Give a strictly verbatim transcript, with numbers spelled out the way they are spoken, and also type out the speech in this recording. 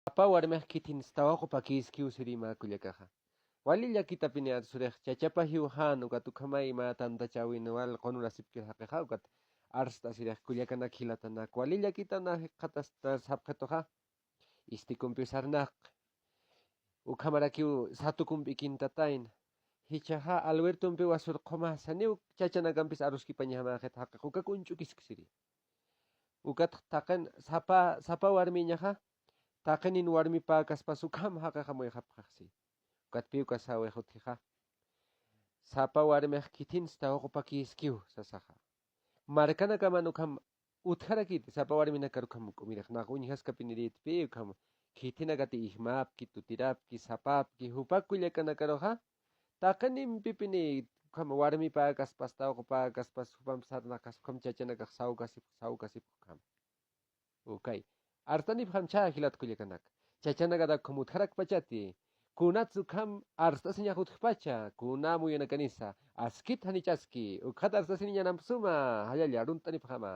Sapa warmix khithinstawaxupakïskiw sirima kullakaxa. Wali llakitapini arsurix chachapa jiwxan ukat ukhamay mä tantachäwin wal qunurasipkir jaqixa ukat arst'asirix kullakanak jilatanak wali llakitana jikxatasta sapxituxa. Istikumpiw sarnaqi ukhamarakiw satukump'ikintatayna. Jichhaxa albertompiw asurqhumasaniw chachanakampis aruskipañajamaxit jaqix uka k'unch'ukiskisiri. Ukat taqin sapa sapa warmiñaxa taqinin warmipäkaspas ukham jaqixamuyxapxaxsi. Ukatpiw kasawix utjixa sapa warmix khithinstawaxupakïskiw sasaxa. Markanakaman ukham utjarakiti sapa warminakar ukham k'umirix nax uñjaskapiniritpi ukham khithinakati ijmapki tutirapki sapapki jupak kullakanakaruxa. Taqinimpipini ukham warmipäkaspas tawqupäkaspas jupamp sarnaqas ukham chachanakax sawkasipx sawkasipx ukham. Ukay arstanipxam chhä jilat kullakanak. Chachanakatak ukham utjarakpachati kunats ukham arst'asiñax utjpacha kuna muyunakanisa askit janichaski ukxat arst'asiniñanamp suma jallalla arunt'anipxama.